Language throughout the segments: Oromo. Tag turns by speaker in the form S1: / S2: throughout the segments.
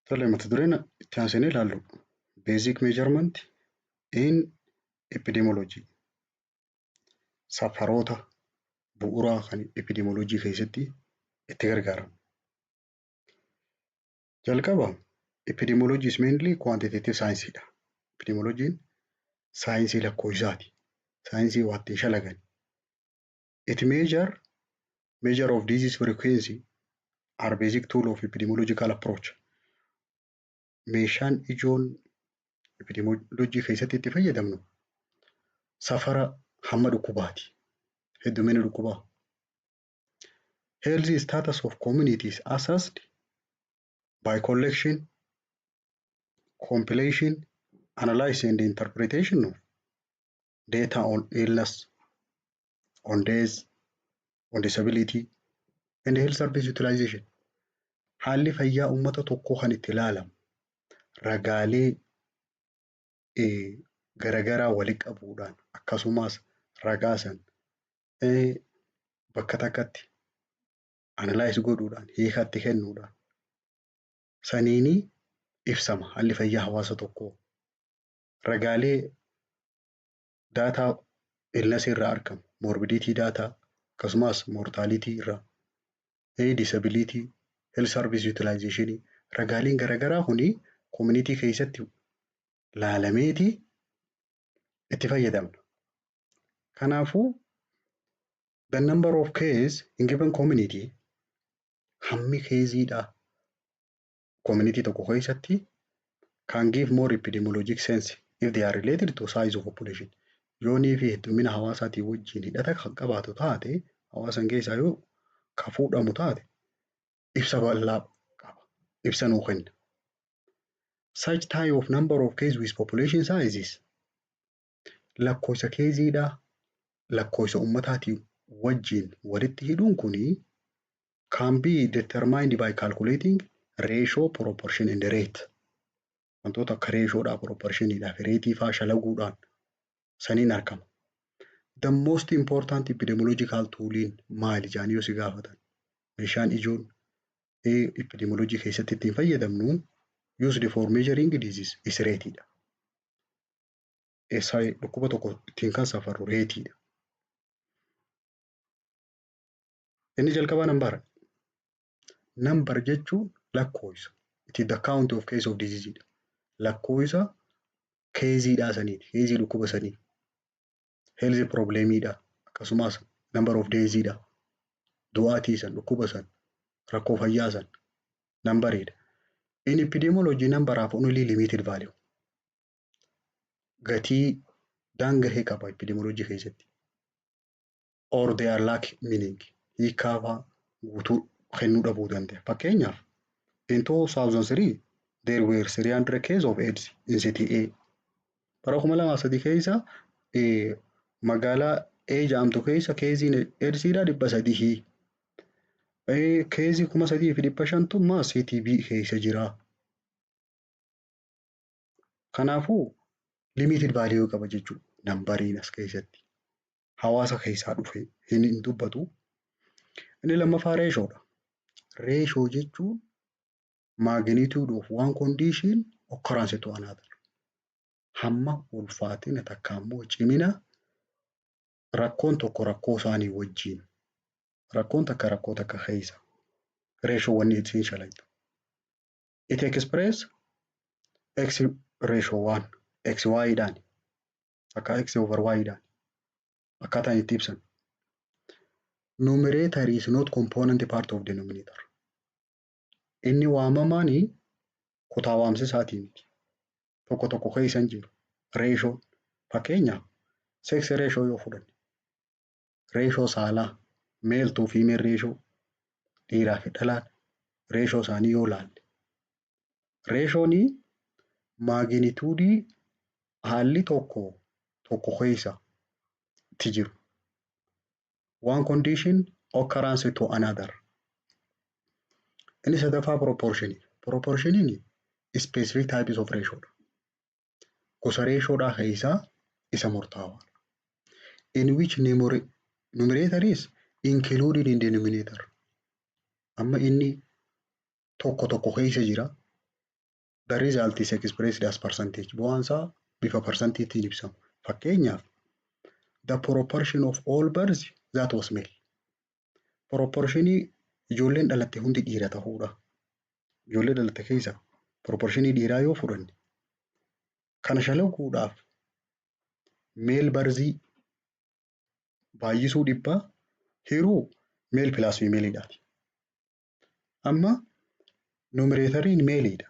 S1: Tole, mata dureen itti aansinee ilaallu Basic Measurement in Epidemiology, safaroota bu'uuraa kan epidemiology keessatti itti gargaaramnu. Jalqaba, epidemiology is mainly quantitative science dha. Epidemiology'n saayinsii lakkoofsaati. Saayinsii waa ittiin shalagan. It measure of disease frequency are basic tool of epidemiological approach. Meeshaan ijoon epidemiology keessatti itti fayyadamnu safara hamma dhukkubaati. Heddumina dhukkubaa. Health status of communities assessed by collection, compilation, analysis and interpretation of data on illness, on death, on disability and health service utilization. Haalli fayyaa uummata tokkoo kan itti ilaalamu ragaalee garagaraa walitti qabuudhaan, akkasumas ragaa san bakka takkatti analyze godhuudhaan, hiika itti kennuudhaan saniini ibsama haalli fayyaa hawaasa tokkoo. Ragaalee data illness irraa argamu, morbidity data, akkasumas mortality irraa, disability, health service utilization, ragaaleen garagaraa kuni community keessatti laalameeti itti fayyadamna. Kanaafuu, the number of case in given community, hammi caseiidha community tokko keessatti, can give more epidemiologic sense if they are related to size of population. Yoonii fi heddumina hawaasaatii wajjin hidhata kan qabaatu taate, hawaasan keessaa yoo ka fuudhamu taate, ibsa bal'aa qaba. Ibsa nuu kenna. Such type of number of case with population sizes, lakkoofsa caseiidhaa lakkoofsa ummataatiin wajjin walitti hidhuun kuni, can be determined by calculating ratio, proportion and rate. Wantoota akka ratiodhaa, proportioniidhaa fi rateii fa'aa shalaguudhaan saniin argama. The most important epidemiological tooliin maali jedhanii yoo si gaafatan, meeshaan ijoon epidemiology keessatti ittiin fayyadamnu used for measuring disease is rateiidha. Dhukkuba tokko ittiin kan safarru rateiidha. Inni jalqabaa number. Number jechuun lakkoofsa. It is the count of case of disease dha. Lakkoofsa caseiidhaa saniiti. Caseii dhukkuba sanii. Health problemiidha. Akkasumas number of deathiidha. Du'aatii san, dhukkuba san, rakkoo fayyaa san numberiidha. In epidemiology, number have only limited value. Gatii daanga'ee qaba epidemiology keessatti. Or they are lack meaning. Hiikaa fa'aa guutuu kennuu dhabuu danda'a. Fakkeenyaaf, in 2003 there were 300 cases of AIDS in city A. Bara 2003 keessa magaalaa A jedhamtu keessa caseiin AIDSiidha 300. Caseii 3,500tu immoo city B keessa jira. Kanaafuu, limited value qaba jechuudha numberiin as keessatti. Hawaasa keessaa dhufe hin dubbatu. Inni lammaffaa ratiodha. Ratio jechuun magnitude of one condition occurrence to another. Hamma ulfaatina takka immoo cimina rakkoon tokko rakkoo isaanii wajjin, rakkoon takka rakkoo takka keessa ratio wanni ittiin shalaytu. It express x ratio 1 x y dhaan akka x over y dhaan akkaataan itti ibsan. Numerator is not component part of denominator. Inni waamamaani kutaa waamsisaatii miti. Tokko tokko keessa hin jiru. Ratio, fakkeenyaaf, sex ratio yoo fudhanne, ratio saalaa, male to female ratio, dhiiraa fi dhalaan ratio isaanii yoo laalle, ratioonii magnitudeii haalli tokko tokko keessa itti jiru. One condition occurrence to another. Inni sadaffaa proportionii. Proportioniin specific types of ratio dha. Gosa ratiodhaa keessaa isa murtaawaadha. In which numerator is included in denominator. Amma inni tokko tokko keessa jira. The result is expressed as percentage. Bu'aan isaa bifa parsantiitiin ibsama. Fakkeenyaaf, the proportion of all births that was male. Proportionii ijoolleen dhalatte hundi dhiira ta'uudha. Ijoollee dhalatte keessa proportionii dhiiraa yoo fudhanne, kana shalaguudhaaf male birthii baay'isuu 100 hiruu male plus femaleiidhaati. Amma numeratoriin maleiidha.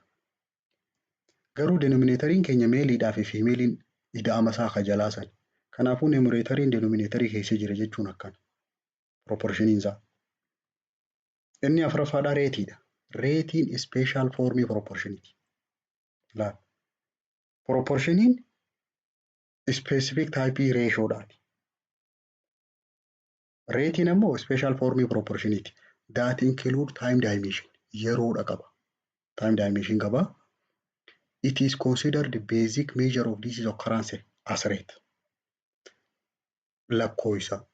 S1: Garuu denominatoriin keenya maleiidhaa fi femaleiin ida'ama isaa ka jalaa sana. Kanaafuu numeratoriin denominatorii keessa jira jechuun akkana. Proportioniin isaa. Inni afuraffaadhaa rateiidha. Rateiin special formii proportioniiti. Laal. Proportioniin specific typeii ratiodhaati. Rateiin ammoo special formii proportioniiti. That include time dimension. Yeroodha qaba. Time dimension qaba. It is considered the basic measure of disease occurrence as rate. Lakkoofsa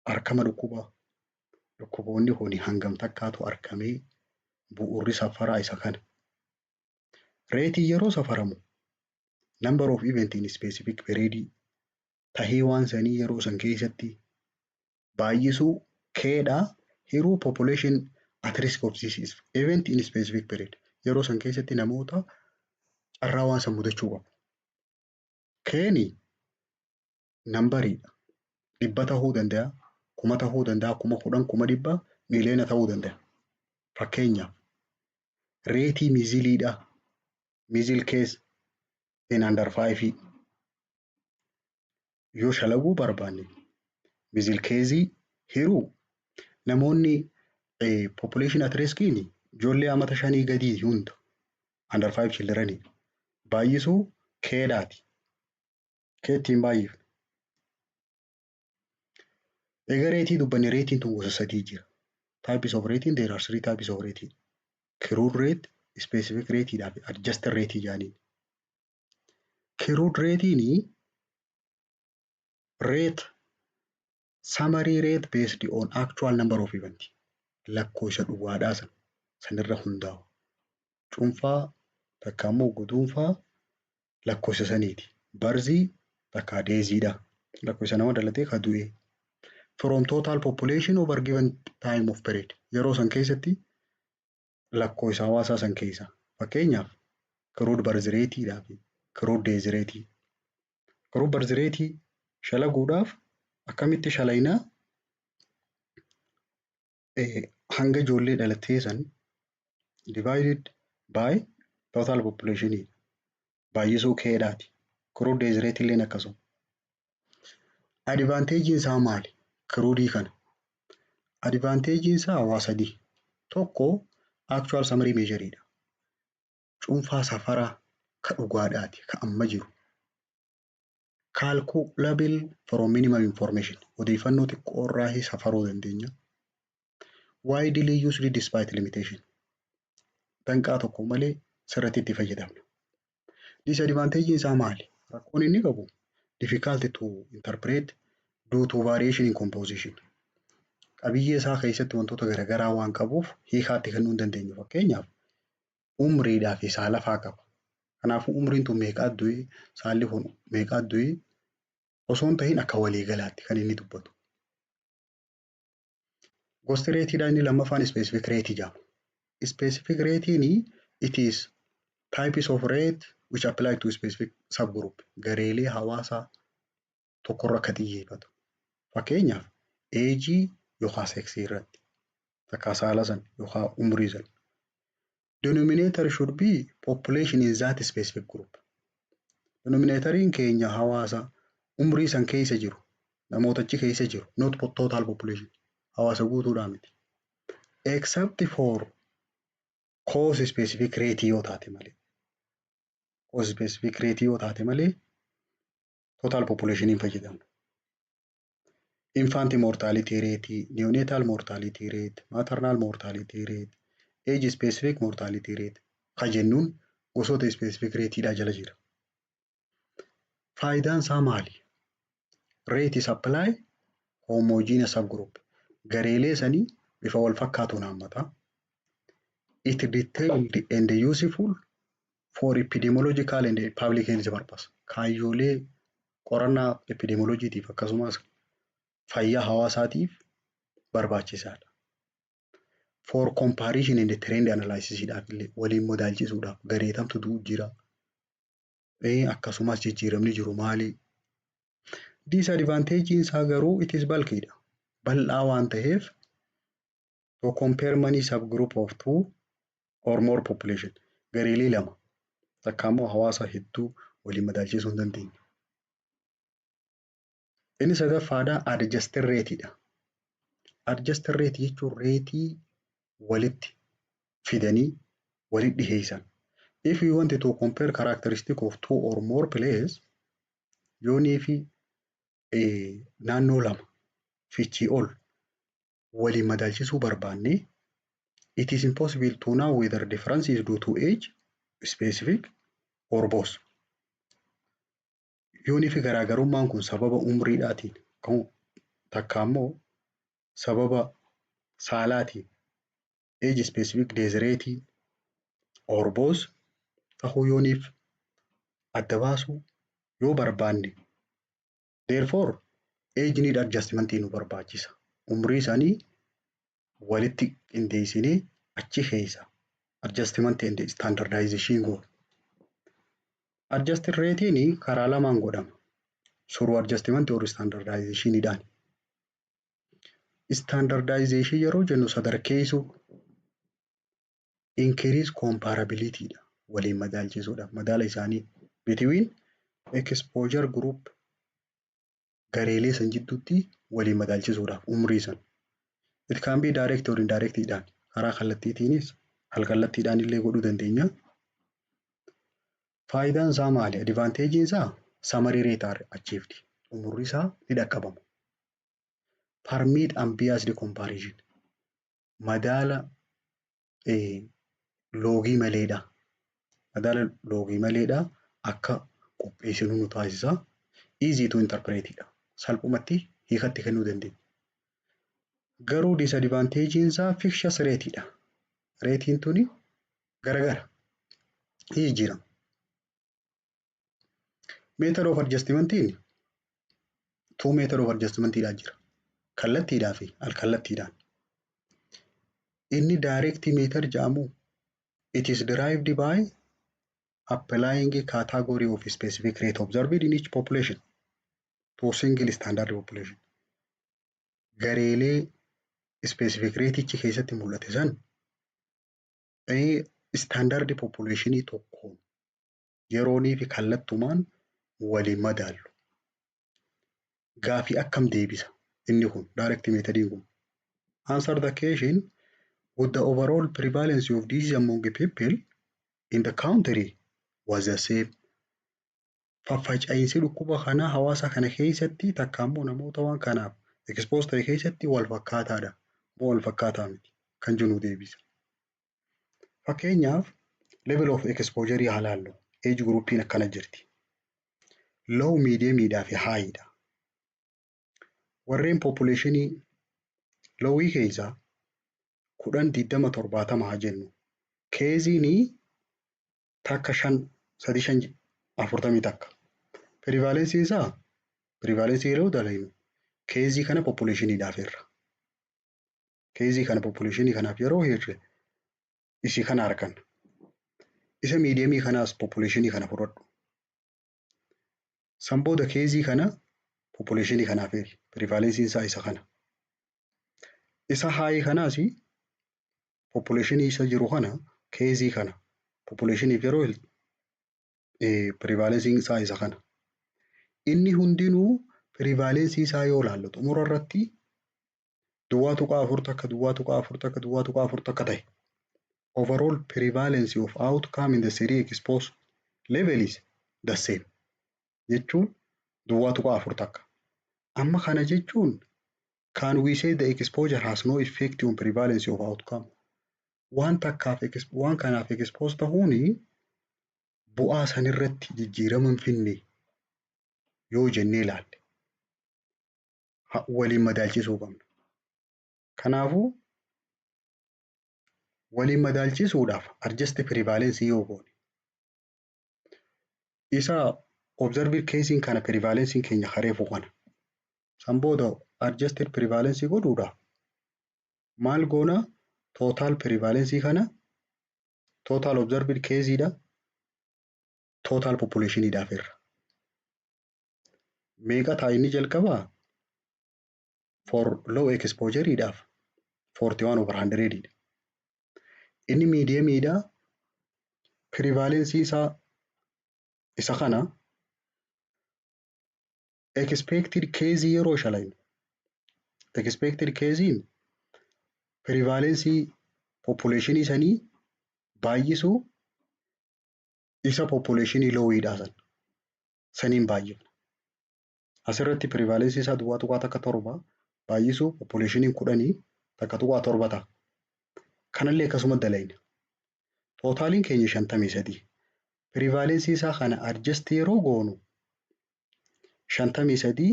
S1: arkama dhukkubaa. Dhukkuboonni kun hangam takkaatu argamee, bu'uurri safaraa isa kana. Rateiin yeroo safaramu number of event in specific period, tahee waan sanii yeroo san keessatti baay'isuu Kdhaa hiruu population at risk of disease event in specific period, yeroo san keessatti namoota carraa waan san mudachuu qabu. Kni numberiidha. 100 ta'uu danda'a, 1000 ta'uu danda'a, 10,000, 100,000, miiliyoona ta'uu danda'a. Fakkeenyaaf, rateii measlesiidha. Measles case in under five yoo shalaguu barbaanne, measles caseii hiruu namoonni population at riskiin ijoollee amata 5 gadii hunda, under five children, baay'isuu Kdhaati. K ittiin baay'ifna. Egaa rateii dubbanne, rateiin tun gosa sadii jira. Types of rating, there are three types of rating. Crude rate, specific rate fi adjusted rate jedhaniin. Crude ratein rate summary rate based on actual number of event. Lakkoofsa dhugaadhaa sana sanirra hundaa'u. Cuunfaa takka immoo guduunfaa lakkoofsa saniiti. Birthii takka deathiidha. Lakkoofsa nama dhalatee ka du'e. From total population over given time of period. Yeroo san keessatti lakkoofsa hawaasaa san keessa. Fakkeenyaaf, crude birth rateidhaa fi crude death rate. Crude birth rate shalaguudhaaf akkamitti shalaynaa? Hanga ijoollee dhalattee san divided by total population baay'isuu Kdhaati. Crude death rate illeen akkasuma. Advantageiin isaa maali? Crudeii kana. Advantageiin isaa waa sadii. Tokko, actual summary measureidha. Cuunfaa safaraa ka dhugaadhaati, ka amma jiru. Calculable from minimum information. Odeeffannoo xiqqoo irraa safaruu dandeenya. Widely used despite limitation. Danqaa tokko malee sirriitti itti fayyadamna. Disadvantage isaa maali? Rakkoon inni qabu difficult to interpret due to variation in composition. Qabiyyee isaa keessatti wantoota garaagaraa waan qabuuf hiikaatti kennuu hin dandeenyu. Fakkeenyaaf, umriidhaa fi saala fa'aa qaba. Kanaafuu umriin tun meeqaa du'e, saalli kun meeqaa du'e osoo hin ta'iin akka waliigalaatti kan inni dubbatu. Gosti rateiidhaa inni lammaffaan specific rateii jedhama. Specific rateiin it is types of rate which apply to specific subgroup, gareelee hawaasaa tokkorra akka xiyyeeffatu. Fakkeenyaaf, ageii yookaan sexii irratti, takka saala san yookaan umurii san. Denominator should be population in that specific group. Denominatoriin keenya hawaasa umrii san keessa jiru, namoota achi keessa jiru, not total population, hawaasa guutuudhaa miti. Except for cause specific rate yoo taate malee. Cause specific rate yoo taate malee total population hin fayyadamnu. Infant mortality rate, neonatal mortality rate, maternal mortality rate, age specific mortality rate ka jennuun gosoota specific rateidhaa jala jira. Faayidaan isaa maali? Rate is apply homogeneous subgroup. Gareelee sanii bifa wal fakkaatuun hammata. It detailed and useful for epidemiological and public health purpose. Kaayyoolee qorannaa epidemioloojiitiif akkasumas fayyaa hawaasaatiif barbaachisaadha. For comparison and trend analysis dhaaf illee, waliin madaalchisuudhaaf, gareetamtu du'u jira. Akkasumas jijjiiramni jiru maali? Disadvantage isaa garuu it is bulky dha. Bal'aa waan ta'eef, to compare many subgroup of two or more population, gareelee lama takka immoo hawaasa hedduu waliin madaalchisuu hin dandeenye. Inni sadaffaadha adjusted rate dha. Adjusted rate jechuun reetii walitti fidanii walitti dhiheessan. If you want to compare characteristic of two or more place, yoonii fi naannoo lama fichii ol waliin madaalchisuu barbaanne, it is impossible to know whether difference is due to age specific or both. Yoonii fi garaagarummaan kun sababa umriidhaatiin takka immoo sababa saalaatiin, age specific death rate or both tahuu yooniif adda baasuu yoo barbaanne, therefore age need adjustment nu barbaachisa. Umrii isaanii walitti qindeessinee achi keessa adjustment and standardization goona. Adjusted rate'n karaa lamaan godhama. Through adjustment or standardization dhaan. Standardization yeroo jennu sadarkeessuu, increase comparability dha. Waliin madaalchisuudha. Madaala isaanii between exposure group, gareelee san jidduutti waliin madaalchisuudhaaf umrii san. It can be direct or indirect dhaan, karaa kallattiitiinis alkallattiidhaan illee godhuu dandeenya. Faayidaan isaa maali? Advantage'n isaa summary rate are achieved. Umurri isaa ni dhaqqabama. Permit unbiased comparison. Madaala loogii maleedha. Madaala loogii maleedha akka qopheessinu nu taasisa. Easy to interpret dha. Salphumatti hiikatti kennuu dandeenya. Garuu disadvantage'n isaa fictitious rate dha. Reetiin tuni garagara. Ni jijjiirama. Method of adjustmentiin two method of adjustmentiidhaan jira. Kallattiidhaa fi alkallattiidhaan. Inni direct method jedhamu, it is derived by applying a category of specific rate observed in each population to single standard population. Gareelee specific rate'ichi keessatti mul'ate san standard populationii tokkoon yeroonii fi kallattumaan waliin madaallu. Gaafii akkam deebisa inni kun, direct methodiin kun? Answer the question, would the overall prevalence of disease among people in the country was the same? Faffaca'iinsi dhukkuba kanaa hawaasa kana keessatti takka immoo namoota waan kanaaf expose ta'e keessatti wal fakkaataadha moo wal fakkaataa miti kan jennu deebisa. Fakkeenyaaf, level of exposure haa laallu. Age groupiin akkana jirti. Low, medium fi high dha. Warreen populationii lowii keessaa 10, 20, 70 haa jennu. Caseiin takka, shan, sadi, shan, 41. Prevalenceiin isaa, prevalenceii yeroo dalagnu caseii kana populationiidhaaf hirra. Caseii kana populationii kanaaf yeroo hirre isii kana arganna. Isa mediumii kanaas populationii kana fudhadhu. San booda caseii kana populationii kanaaf hiri. Prevalenceiin isaa isa kana. Isa highii kanaas populationii isa jiru kana, caseii kana populationiif yeroo hirtu prevalenceiin isaa isa kana. Inni hundinuu prevalenceii isaa yoo ilaallu xumura irratti 0.41, 0.41, 0.41 ta'e. Overall prevalence of outcome in the three exposed level is the same jechuun 0.41. Amma kana jechuun, can we say the exposure has no effect on prevalence of outcome? Waan takkaaf, waan kanaaf expose ta'uuni bu'aa sanirratti jijjiirama hin finne yoo jennee ilaalle, waliin madaalchisuu qabna. Kanaafuu Waliin madaalchisuudhaaf adjust prevalence yoo goone, isa observed caseiin kana prevalencein keenya kareefu kana. San booda adjusted prevalence godhuudhaaf maal goona? Total prevalence kana total observed caseidha total populationiidhaaf irra. Meeqa ta'a inni jalqabaa? For low exposureidhaaf 41 over 100 dha. Inni mediumiidha, prevalence isaa isa kana. Expected case yeroo shalaynu, expected casein prevalence populationii sanii baay'isuu isa populationii lowiidhaa san saniin baay'ifna. Asirratti prevalence isaa 0.17 baay'isuu populationiin 10 1.7 ta'a. Kanallee akkasuma dalayna. Totaliin keenya 53. Prevalence isaa kana adjust yeroo goonu 53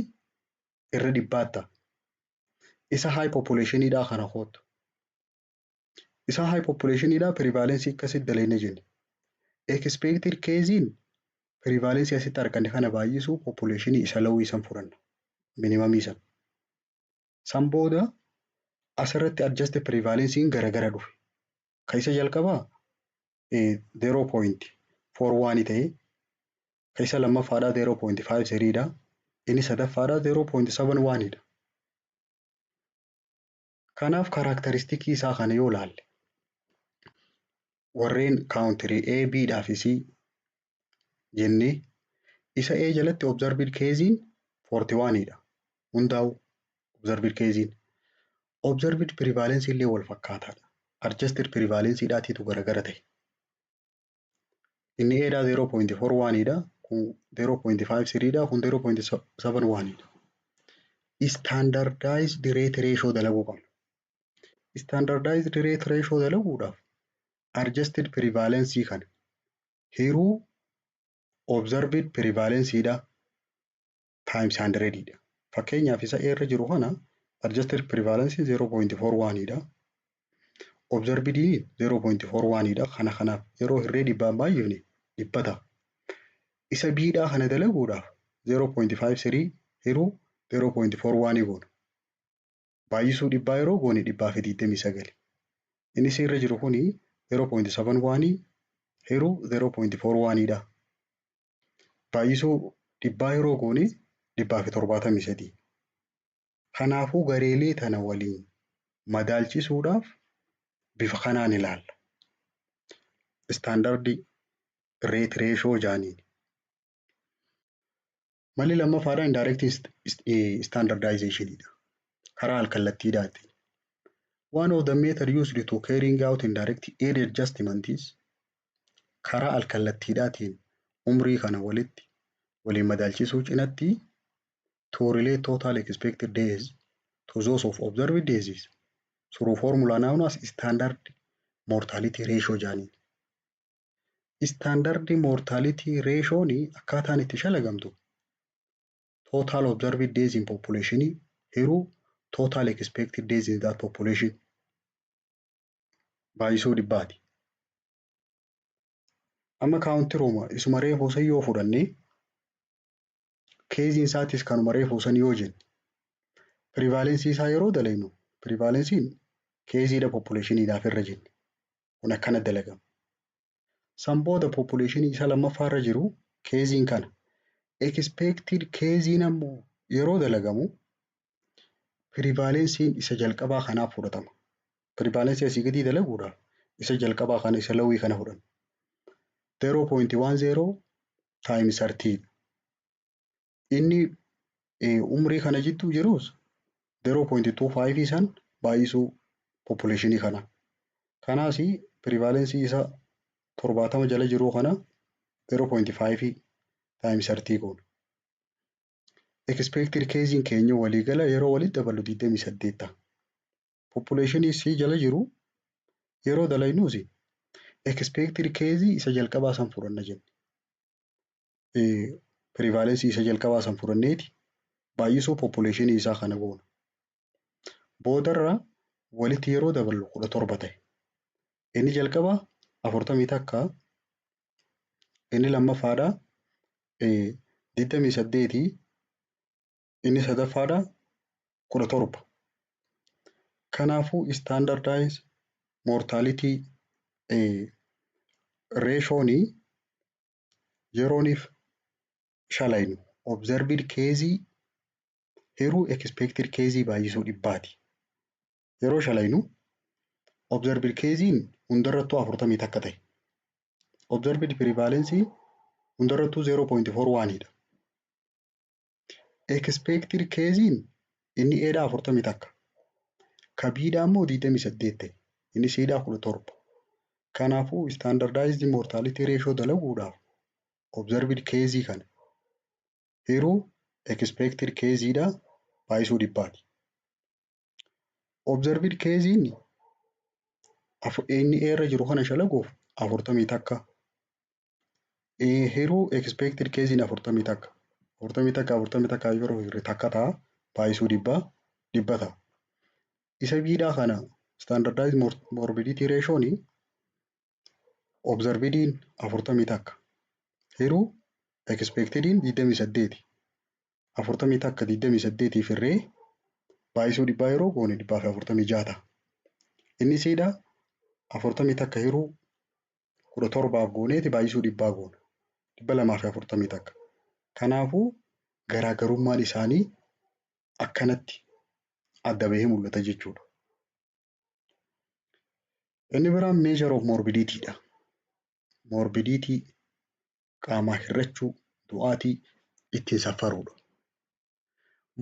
S1: irra dhibbaat ta'a. Isa high populationiidhaa kana koottu. Isa high populationiidhaa prevalence akkasitti dalayna jenne. Expected casein prevalence asitti arganne kana baay'isuu populationii isa lowii san fudhanna. Minimumii san. San booda asirratti adjust prevalencein garagara dhufe. Ka isa jalqabaa 0.41 ta'ee, ka isa lammaffaadhaa 0.53 dha. Inni sadaffaadhaa 0.71 dha. Kanaaf characteristicii isaa kana yoo ilaalle, warreen country A, B dhaa fi C jennee, isa A jalatti observed casein 41 dha. Hundaa'u observed casein. Observed prevalence illee wal fakkaataadha. Adjusted prevalence dhaatiitu garagara ta'e. Inni A dhaa 0.41 dha. Kun 0.53 dha. Kun 0.71 dha. Standardized rate ratio dalaguu qabna. Standardized rate ratio dalaguudhaaf adjusted prevalence kana hiruu observed prevalence dha times 100 dha. Fakkeenyaaf isa A irra jiru kana adjusted prevalence 0.41 dha. Observed 0.41 dha. Kana kanaaf yeroo hirree dhibbaan baay'ifne 100 ta'a. Isa B dhaa kana dalaguudhaaf 0.53 hiruu 0.41 goona. Baay'isuu dhibbaa yeroo goone 129. Inni C irra jiru kuni 0.71 hiruu 0.41 dha. Baay'isuu dhibbaa yeroo goone 173. Kanaafuu gareelee tana waliin madaalchisuudhaaf bifa kanaan ilaalla. Standard rate ratio jaaniin. Malli lammaffaadhaa indirect standardization dha. Karaa alkallattiidhaati. One of the method used to carrying out indirect age adjustment is, karaa alkallattiidhaatiin umrii kana walitti waliin madaalchisuu cinatti, to relate total expected days to those of observed days through formula known as standard mortality ratio jaaniin. Standard mortality ratioon akkaataan itti shalagamtu total observed days in population hiruu total expected days in that population baay'isuu dhibbaati. Amma countryuma isuma reefuu san yoo fudhannee, caseiin isaatis kanuma reefuu san yoo jenne, prevalenceii isaa yeroo dalaynu, prevalenceiin caseiidha populationiidhaaf irra jenne, kun akkana dalagama. San booda populationii isa lammaffaarra jiru caseiin kana. Expected caseiin ammoo yeroo dalagamu prevalenceiin isa jalqabaa kanaaf fudhatama. Prevalenceii asii gadii dalaguudhaaf isa jalqabaa kana, isa lowii kana fudhanna. 0.10 times 30. Inni umrii kana jidduu jirus 0.25 san baay'isuu populationii kana. Kanaas prevalenceii isa 70 jala jiruu kana 0.5 times 30 goona. Expected caseiin keenya waliigala yeroo walitti daballu 28 ta'a. Populationii C jala jiru yeroo dalaynuus expected caseii isa jalqabaa san fudhanna jenne. Prevalenceii isa jalqabaa san fudhanneeti baay'isuu populationii isaa kana goona. Boodarra walitti yeroo daballu 17 ta'e. Inni jalqaba 41, inni lammaffaadha 28, inni sadaffaadha 17. Kanaafuu standardized mortality ratioonii yerooniif shalaynu observed caseii hiruu expected caseii baay'isuu dhibbaati. Yeroo shalaynu observed caseiin hundarrattuu 41 ta'e. Observed prevalenceii hundarrattuu 0.41 dha. Expected caseiin inni A dhaa 41. Ka B dhaa immoo 28 ta'e. Inni C dhaa 17. Kanaafuu standardized mortality ratio dalaguudhaaf observed caseii kana hiruu expected caseiidha baay'isuu dhibbaati. Observed caseiin inni A irra jiru kana shalaguuf 41 hiruu expected caseiin 41. 41 41 yeroo hirre takka ta'a, baay'isuu dhibbaa 100 ta'a. Isa B dhaa kana standardized morbidity ratioon observediin 41 hiruu expectediin 28. 41 28 hirree baay'isuu dhibbaa yeroo goone 146 ta'a. Inni C dhaa 41 hiruu 17f gooneeti baay'isuu dhibbaa goona. 241. Kanaafuu garaagarummaan isaanii akkanatti adda bahee mul'ata jechuudha. Inni biraan measure of morbidity dha. Morbidity qaamaa hir'achuu, du'aatii ittiin safaruudha.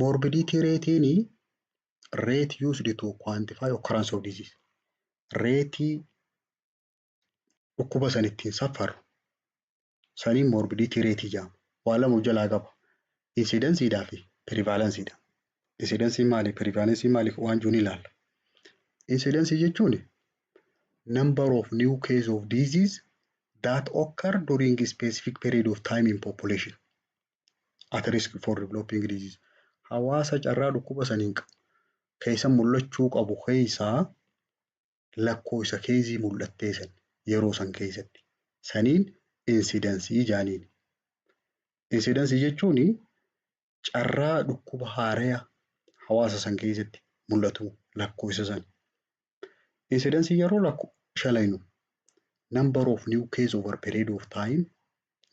S1: Morbidity rateiin rate used to quantify occurrence of disease. Rateii dhukkuba san ittiin safarru saniin morbidity rateii jedhama. Waa lama of jalaa qaba. Incidenceiidhaa fi prevalenceiidha. Incidenceiin maali? Prevalenceiin maali? Waan jiru ni ilaalla. Incidenceii jechuun number of new case of disease that occur during a specific period of time in population at risk for developing disease. Hawaasa carraa dhukkuba saniin keessa mul'achuu qabu keessaa lakkoofsa caseii mul'attee san yeroo san keessatti saniin incidenceii jaaniin. Incidenceii jechuun carraa dhukkuba haaraa hawaasa san keessatti mul'atu lakkoofsa san. Incidenceii yeroo shalaynu number of new case over period of time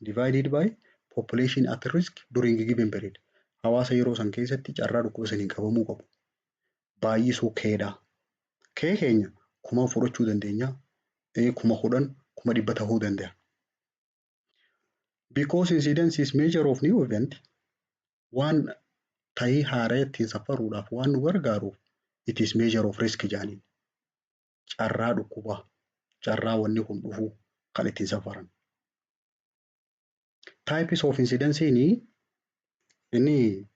S1: divided by population at risk during given period. Hawaasa yeroo san keessatti carraa dhukkuba saniin qabamuu qabu baay'isuu K dha. K keenya kuma fudhachuu dandeenya. 10,000, 100,000 ta'uu danda'a. Because incidence is measure of new event, waan ta'ii haaraa ittiin safaruudhaaf waan nu gargaaruuf, it is measure of risk jedhaniin. Carraa dhukkubaa, carraa wanni kun dhufuu kan ittiin safaran. Types of incidence, inni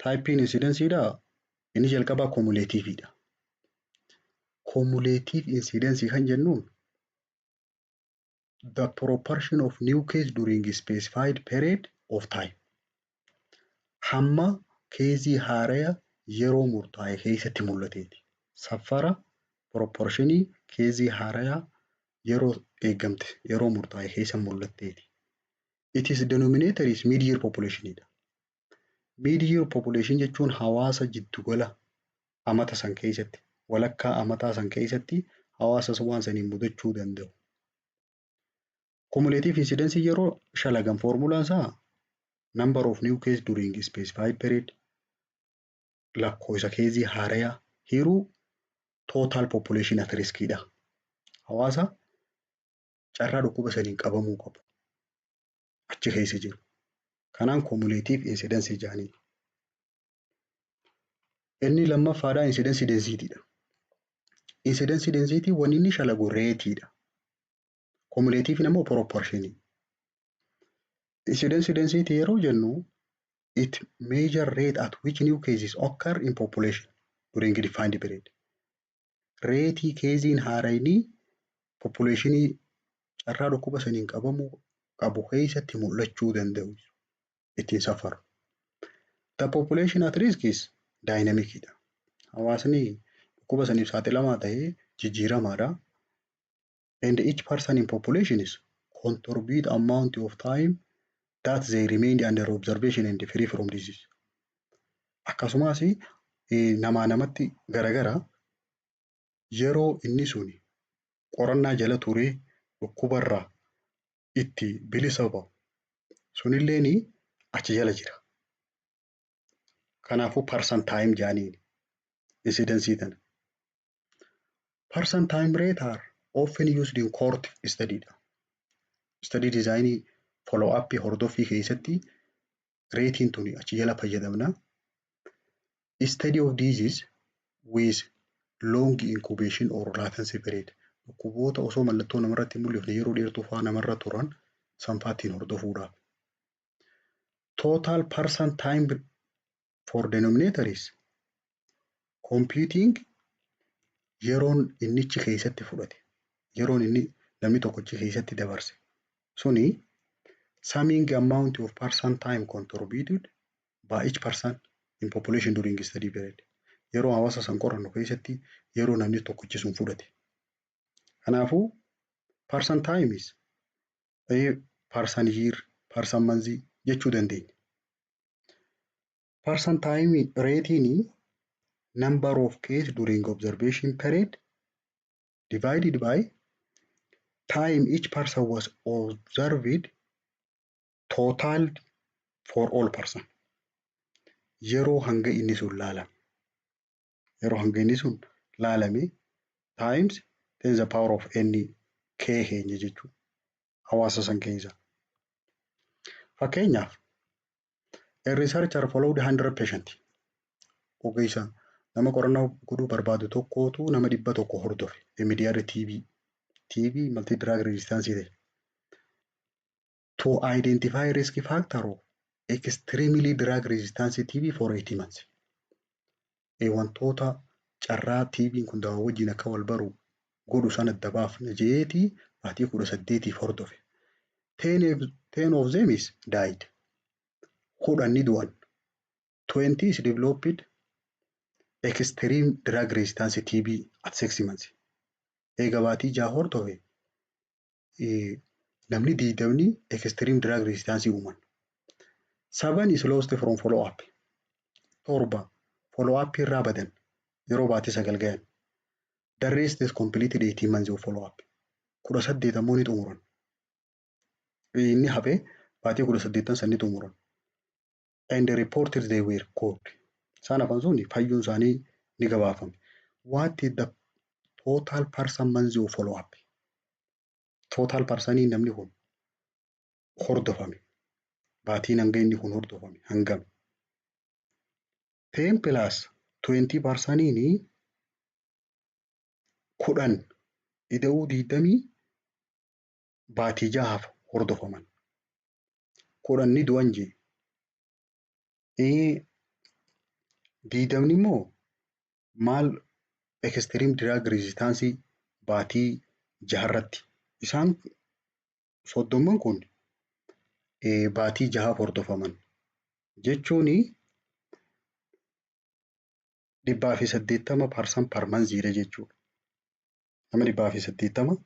S1: typeiin incidenceidha. Inni jalqabaa cumulativeidha. Cumulative incidence kan jennuun the proportion of new case during a specified period of time. Hamma caseii haaraa yeroo murtaa'e keessatti mul'ateeti. Safara proportionii caseii haaraa yeroo eegamte, yeroo murtaa'e keessa mul'atteeti. It is denominator is mid-year population dha. Mid-year population jechuun hawaasa jiddugala amata san keessatti, walakkaa amataa san keessatti hawaasa waan saniin mudachuu danda'u. Cumulative incidence yeroo shalagan formulaan isaa number of new case during specified period, lakkoofsa caseii haaraa hiruu total population at risk dha. Hawaasa carraa dhukkuba saniin qabamuu qabu achi keessa jiru. Kanaan cumulative incidence jedhanii. Inni lammaffaadhaa incidence density dha. Incidence density wanni inni shalagu rateiidha. Cumulative immoo proportionii. Incidence density yeroo jennu it measure rate at which new cases occur in population during defined period. Rateii caseiin haarayinii populationii carraa dhukkuba saniin qabamuu qabu keessatti mul'achuu danda'u ittiin safaru. The population at risk is dynamic dha. Hawaasni dhukkuba saniif saaxilamaa ta'ee jijjiiramaadha. And each person in population is contribute amount of time that they remain under observation and free from disease. Akkasumas namaa namatti garagara, yeroo inni sun qorannaa jala turee dhukkubarraa itti bilisa ba'u sunilleen achi jala jira. Kanaafuu person time jedhaniin incidence tana. Person time rate are often used in cohort study dha. Study design follow up, hordoffii keessatti rateiin tuni achi jala fayyadamna. Study of disease with long incubation or latency period. Dhukkuboota osoo mallattoo namarratti hin mul'ifne yeroo dheertuu fa'aa namarra turan sanfaa ittiin hordofuudhaaf. Total person time for denominator is computing yeroon innichi keessatti fudhate, yeroon inni namni tokkochi keessatti dabarse suni summing amount of person time contributed by each person in population during study period. Yeroo hawaasa san qorannu keessatti yeroo namni tokkichi sun fudhate. Kanaafuu person time is person year, person month jechuu dandeenya. Person time rateiin number of case during observation period divided by time each person was observed, total for all person. Yeroo hanga inni sun laalame. Yeroo hanga inni sun laalame times ten the power of n k keenya jechuudha. Hawaasa san keessa. Fakkeenyaaf, a researcher followed 100 patient. Ogeessa nama qorannoo godhuu barbaadu tokkootu nama 100 hordofe. MDR TB. TB multi drug resistance ta'e. To identify risk factor of extremely drug resistance TB for 18 months. Wantoota carraa TB'n kun dawaa wajjin akka wal baru godhu sana adda baafna jeetii baatii 18f hordofe. 10 of them is died. 10 ni du'an. 20 is developed extreme drug resistance TB at 6 months. Eega baatii 6 hordofe namni 20 extreme drug resistance uuman. Seven is lost from follow up. 7 follow up irraa badan yeroo baatii 9 gahan. The rest is completed 18 months of follow up. 18 ammoo ni xumuran. Inni hafe baatii 18 san ni xumuran. And reported they were cured. Isaan hafan sun fayyuun isaanii ni gabaafame. What is the total person months of follow up? Total personii namni kun hordofame. Baatiin hanga inni kun hordofame hangami? 10 plus 20 personiin, 10 ida'uu 20 baatii 6f hordofaman. 10 ni du'an jee. 20 immoo maal extreme drug resistance baatii jaharratti. Isaan 30n kun baatii 6f hordofaman jechuun 180 person per monthiidha jechuudha. Nama 180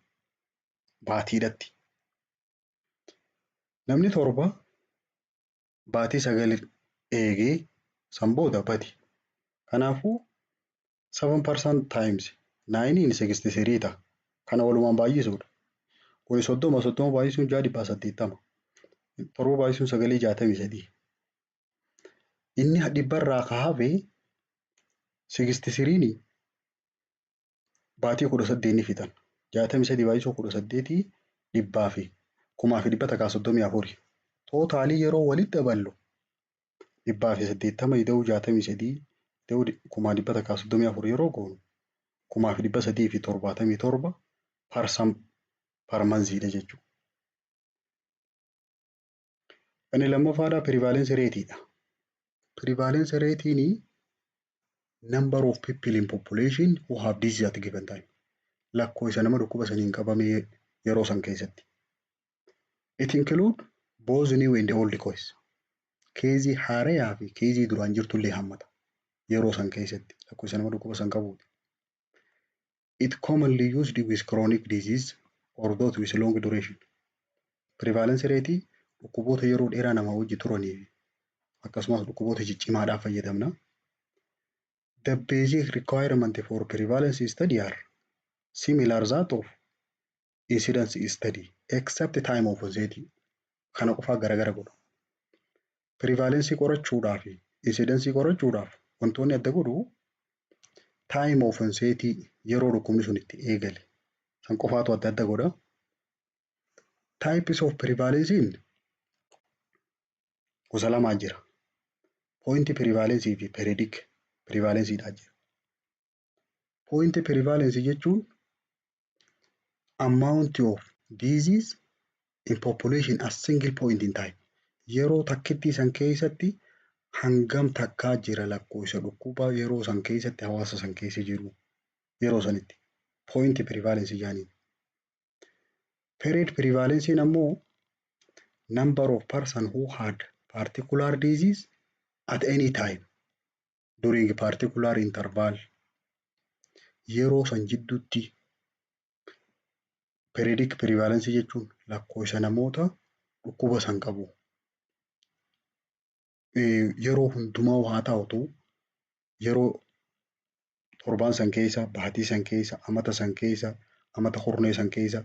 S1: baatiidhatti. Namni 7 baatii 9 eegee san booda bade. Kanaafuu 7% times 9 63 ta'a. Kana walumaan baay'isuudha. Kuni 30, 30 baay'isuun 6 180. 7 baay'isuun 9 63. Inni dhibbarraa ka hafe 63 baatii 18 ni fixan. 63 baay'isuu 18 dhibbaa fi 1134. Totalii yeroo walitti daballu 180 ida'uu 63 ida'uu 1134 yeroo goonu 3377 person per monthiidha jechuudha. Inni lammaffaadhaa prevalence rateiidha. Prevalence rateiin number of people in population who have disease at given time. Lakkoofsa nama dhukkuba saniin qabame yeroo san keessatti. It include both new and old case. Caseii haarayaa fi caseii duraan jirtullee hammata. Yeroo san keessatti lakkoofsa nama dhukkuba san qabuuti. It commonly used with chronic disease or those with long duration. Prevalence rate dhukkuboota yeroo dheeraa namaa wajji turanii fi akkasumas dhukkuboota ciccimaadhaaf fayyadamna. The basic requirement for prevalence study are similar that of incidence study except time of onset. Kana qofaa garagara godha. Prevalence qorachuudhaa fi incidence qorachuudhaaf wantoonni adda godhu time of onset, yeroo dhukkubni sun itti eegale san qofaatu adda adda godha. Types of prevalence gosa lamaa jira. Point prevalence fi periodic prevalence dha jira. Point prevalence jechuun amount of disease in population at single point in time. Yeroo takkittii san keessatti hangam takkaa jira lakkoofsa dhukkubaa yeroo san keessatti hawaasa san keessa jiru yeroo sanitti point prevalence jedhaniin. Period prevalence ammoo number of person who had particular disease at any time during particular interval, yeroo san jidduutti. Periodic prevalence jechuun lakkoofsa namoota dhukkuba san qabu. Yeroo hundumaa haa ta'utu, yeroo torbaan san keessa, baatii san keessa, amata san keessa, amata kurnee san keessa,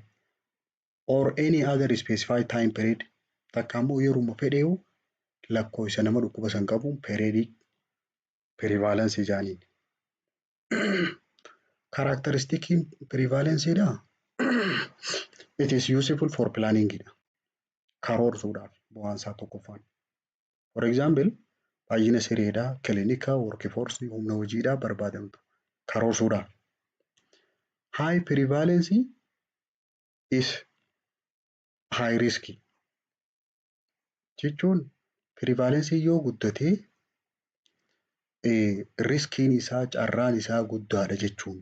S1: or any other specified time period, takka ammoo yeruma fedheewu lakkoofsa nama dhukkuba san qabu periodic prevalence jedhaniin. Characteristiciin prevalenceedhaa, it is useful for planning dha. Karoorsuudhaaf bu'aan isaa tokkoffaan. For example, baay'ina sireedhaa, kilinika, workforce, humna hojiidhaa barbaadamtu karoorsuudhaaf. High prevalence is high risk jechuun prevalence yoo guddate riskiin isaa, carraan isaa guddaadha jechuun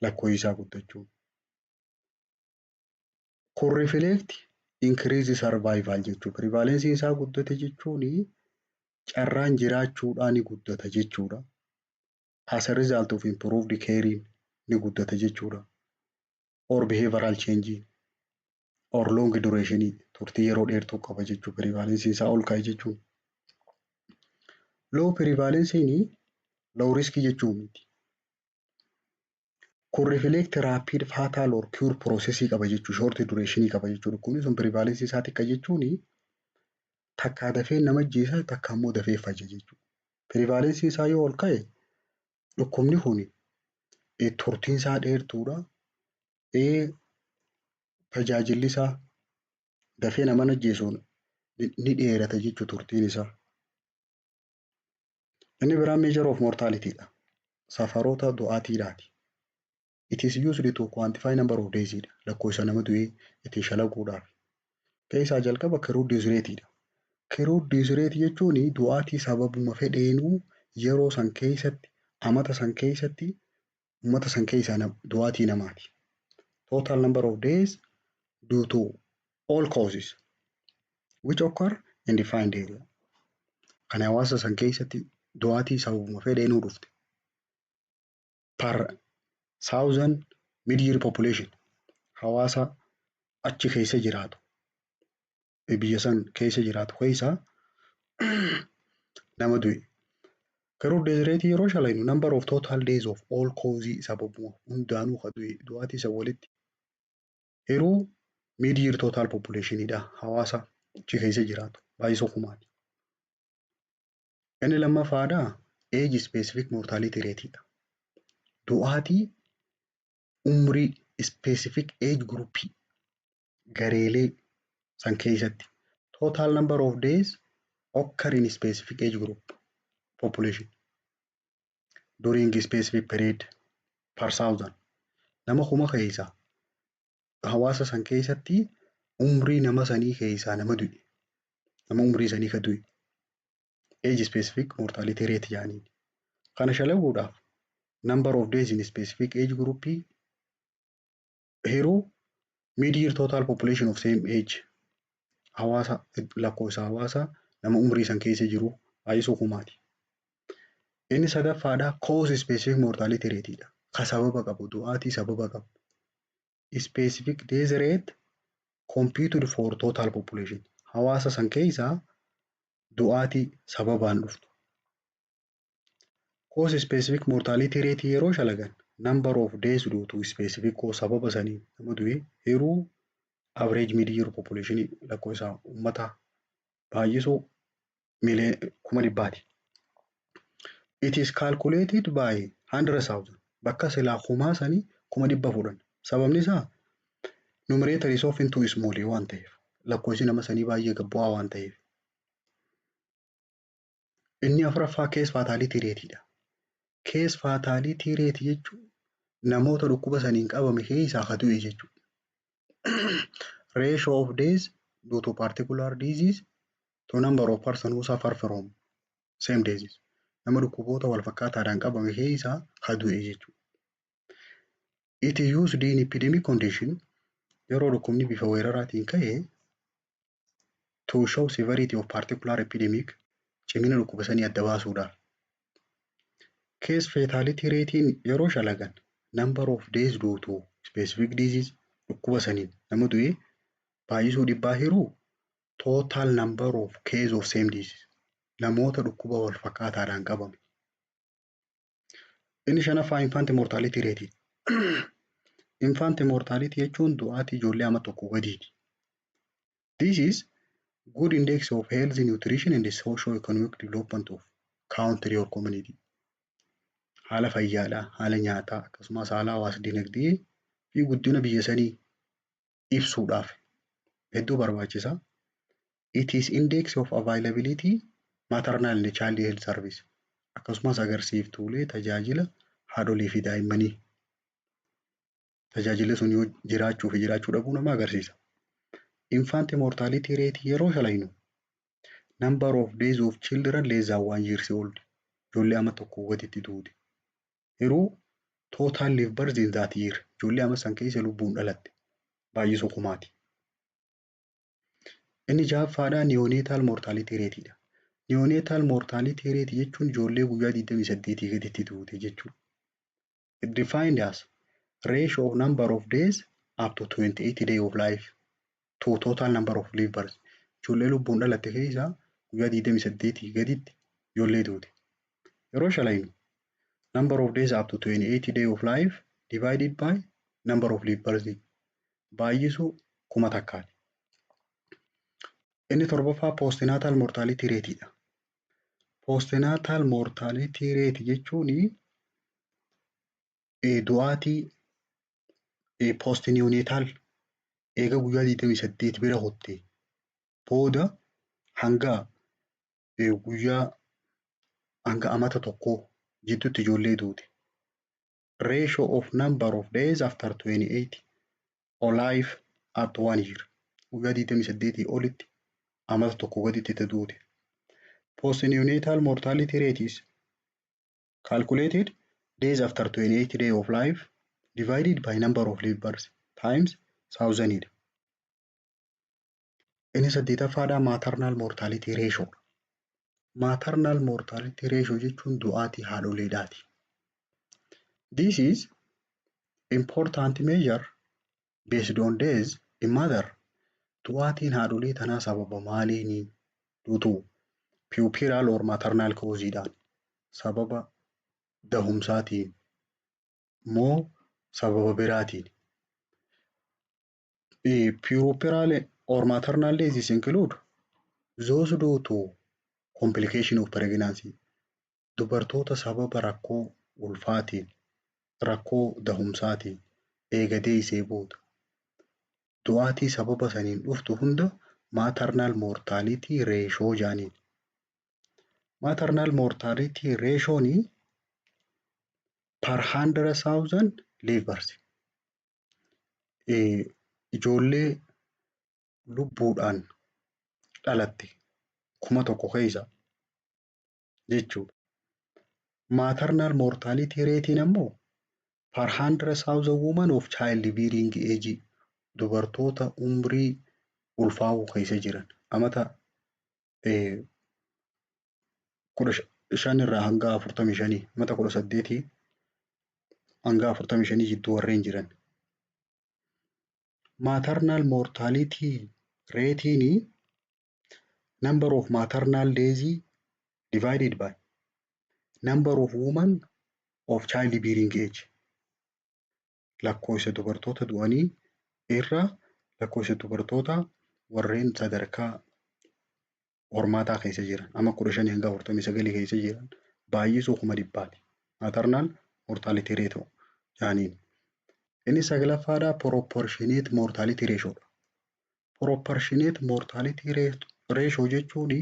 S1: lakkoofsi isaa guddachuun. Kun reflect increase survival jechuudha. Prevalence isaa guddate jechuun carraan jiraachuudhaa ni guddata jechuudha. As a result of improved care ni guddata jechuudha. Or behavioral change or long duration, turtii yeroo dheertuu qaba jechuudha. Prevalence isaa ol ka'e jechuun. Low prevalence low risk jechuu miti. Kun reflect rapid fatal or cure process qaba jechuudha. Short duration qaba jechuudha. Dhukkubni sun prevalence isaa xiqqa jechuun takkaa dafee nama ajjeesa, takka immoo dafee fayya jechuudha. Prevalence isaa yoo ol ka'e dhukkubni kun turtiin isaa dheertuudha. Tajaajilli isaa dafee nama ajjeesuun ni dheerata jechuudha turtiin isaa. Inni biraan measure of mortality dha. Safaroota du'aatiidhaati. It is used to quantify number of deaths dha. Lakkoofsa nama du'ee ittiin shalaguudhaaf. Keessaa jalqaba crude death rate dha. Crude death rate jechuun du'aatii sababuma fedheenuu yeroo san keessatti, amata san keessatti, uummata san keessaa du'aatii namaati. Total number of deaths due to all causes which occur in defined area. Kan hawaasa san keessatti du'aatii sababuma fedheenuu dhufte. Per thousand mid-year population, hawaasa achi keessa jiraatu, biyya san keessa jiraatu keessaa nama du'e. Garuu death rate yeroo shalaynu number of total deaths of all causes, sababuma hundaanuu ka du'e, du'aatii isa walitti yeroo mid-year total population dha, hawaasa achi keessa jiraatu baay'isuu kumaati. Inni lammaffaadha age specific mortality rate dha. Du'aatii umrii specific age group, gareelee san keessatti, total number of deaths occur in specific age group population during specific period per thousand, nama 1000 keessa hawaasa san keessatti umrii nama sanii keessaa nama du'e, nama umrii sanii ka du'e, age specific mortality rate jedhaniin. Kana shalaguudhaaf number of deaths in specific age group hiruu mid-year total population of same age, hawaasa, lakkoofsa hawaasa nama umrii san keessa jiru baay'isuu kumaati. Inni sadaffaadha cause specific mortality rate dha. Ka sababa qabu, du'aatii sababa qabu. Specific death rate computed for total population. Hawaasa san keessaa du'aatii sababaan dhuftu. Cause specific mortality rate yeroo shalagan, number of deaths due to specific cause, sababa sanii nama du'e, yeroo average mid year population, lakkoofsa uummataa, baay'isuu 100,000ti. It is calculated by 100,000, bakka silaa kumaa sanii 100,000 fudhan. Sababni isaa numerator is often too small waan ta'eef, lakkoofsi nama sanii baay'ee gad bu'aa waan ta'eef. Inni afuraffaa case fatality rateidha. Case fatality rate jechuun namoota dhukkuba saniin qabame keessaa ka du'e jechuudha. Ratio of deaths due to particular disease to number of person who suffer from same disease. Nama dhukkuboota wal fakkaataadhaan qabame keessaa ka du'e jechuudha. It is used in epidemic condition, yeroo dhukkubni bifa weeraraatiin ka'e, to show severity of particular epidemic, cimina dhukkuba sanii adda baasuudhaaf. Case fatality ratein yeroo shalagan, number of deaths due to specific disease, dhukkuba saniin nama du'e, baay'isuu dhibbaa hiruu total number of case of same disease, namoota dhukkuba wal fakkaataadhaan qabame. Inni shanaffaa infant mortality rate. Infant mortality jechuun du'aatii ijoollee ama tokko gadiiti. This is good index of health, nutrition and socio-economic development of country or community. Haala fayyaadhaa, haala nyaataa, akkasumas haala hawaas dinagdee fi guddina biyya sanii ibsuudhaaf hedduu barbaachisa. It is index of availability maternal and child health service. Akkasumas agarsiiftuulee tajaajila haadholii fi daa'immanii. Tajaajilli sun yoo jiraachuu fi jiraachuu dhabuu nama agarsiisa. Infant mortality rate yeroo shalaynu, number of days of children less than 1 years old, ijoollee ama tokko gaditti duute. Yeroo total live birth in that year, ijoollee ama san keessa lubbuun dhalatte, baay'isuu kumaati. Inni ja'affaadhaa neonatal mortality rate dha. Neonatal mortality rate jechuun ijoollee guyyaa 28 gaditti duute jechuudha. It defined as ratio of number of days up to 28 day of life to total number of live births. Ijoollee lubbuun dhalatte keessaa guyyaa 28 gaditti ijoollee duute. Yeroo shalaynu, number of days up to 28 day of life divided by number of live births, baay'isuu 1000ti. Inni torbaffaa postnatal mortality rate dha. Postnatal mortality rate jechuun du'aatii postneonatal eega guyyaa 28 bira kutte booda hanga guyyaa hanga amata tokkoo jidduutti ijoollee duute. Ratio of number of days after 28 or life up to one year. Guyyaa 28 olitti amata tokko gaditti itti duute. Postneonatal mortality rate is calculated days after 28 day of life divided by number of live births times thousand. Inni saddeetaffaadhaa maternal mortality ratio. Maternal mortality ratio jechuun du'aatii haadholeedhaati. This is important measure based on days in mother. Du'aatiin haadholii tanaa sababa maaliini duutu? Puerperal or maternal causeidhaan, sababa dahumsaatiin moo sababa biraatiin? Puerperal or maternal deaths include those due to complication of pregnancy. Dubartoota sababa rakkoo ulfaatiin, rakkoo dahumsaatiin eega deessee booda du'aatii sababa saniin dhuftu hunda maternal mortality ratio jedhaniin. Maternal mortality ratioon per 100,000 live births. Ijoollee lubbuudhaan dhalatte 1000 keessa jechuudha. Maternal mortality ratein ammoo per 100,000 women of child bearing age, dubartoota umrii ulfaa'uu keessa jiran, amata 15 irraa hanga 45, amata 18 hanga 45 jidduu warreen jiran. Maternal mortality rateiin number of maternal deaths divided by number of women of child bearing age. Lakkoofsa dubartoota du'anii irra lakkoofsa dubartoota warreen sadarkaa hormaataa keessa jiran amma 15 hanga 49 keessa jiran baay'isuu 100,000ti. Maternal mortality rate jaaniin. Inni saglaffaadhaa proportionate mortality ratio dha. Proportionate mortality ratio jechuun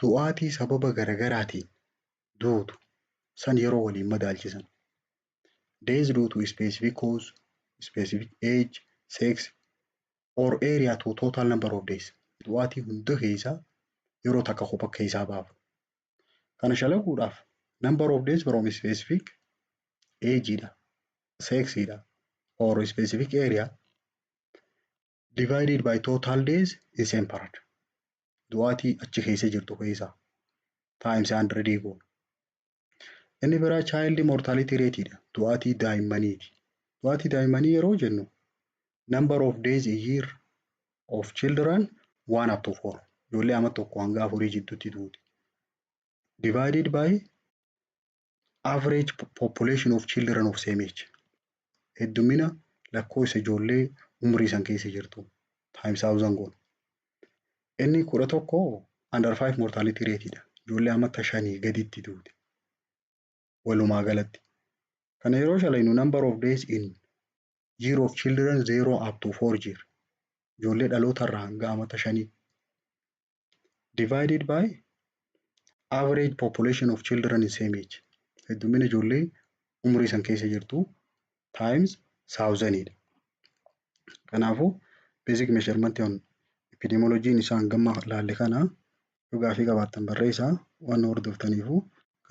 S1: du'aatii sababa garagaraatiin duutu san yeroo waliin madaalchisan. Death due to specific cause, specific age, sex or area to total number of deaths. Du'aatii hunda keessaa yeroo takka kopha keessaa baafu. Kana shalaguudhaaf number of deaths from specific age dha, sex dha or specific area divided by total deaths in same period. Du'aatii achi keessa jirtu keessaa times 100 goona. Inni biraa child mortality rate dha. Du'aatii daa'immaniiti. Du'aatii daa'immanii yeroo jennu number of deaths a year of children 1 up to 4. Ijoollee amma 1 hanga 4 jidduutti duuti. Divided by average population of children of same age. Heddumina lakkoofsa ijoollee umurii san keessa jirtu times thousand goona. Inni 11 under 5 mortality rate dha. Ijoollee amata 5 gaditti duute. Walumaa galatti. Kana yeroo shalaynu number of deaths in year of children 0 up to 4 year. Ijoollee dhaloota irraa hanga amata 5 divided by average population of children in same age. Heddumina ijoollee umurii san keessa jirtu times thousandidha. Kanaafuu basic measurement on epidemiology isaan gamma laalle kana. Yoo gaafii qabaattan barreessaa. Waan nu hordoftaniifuu.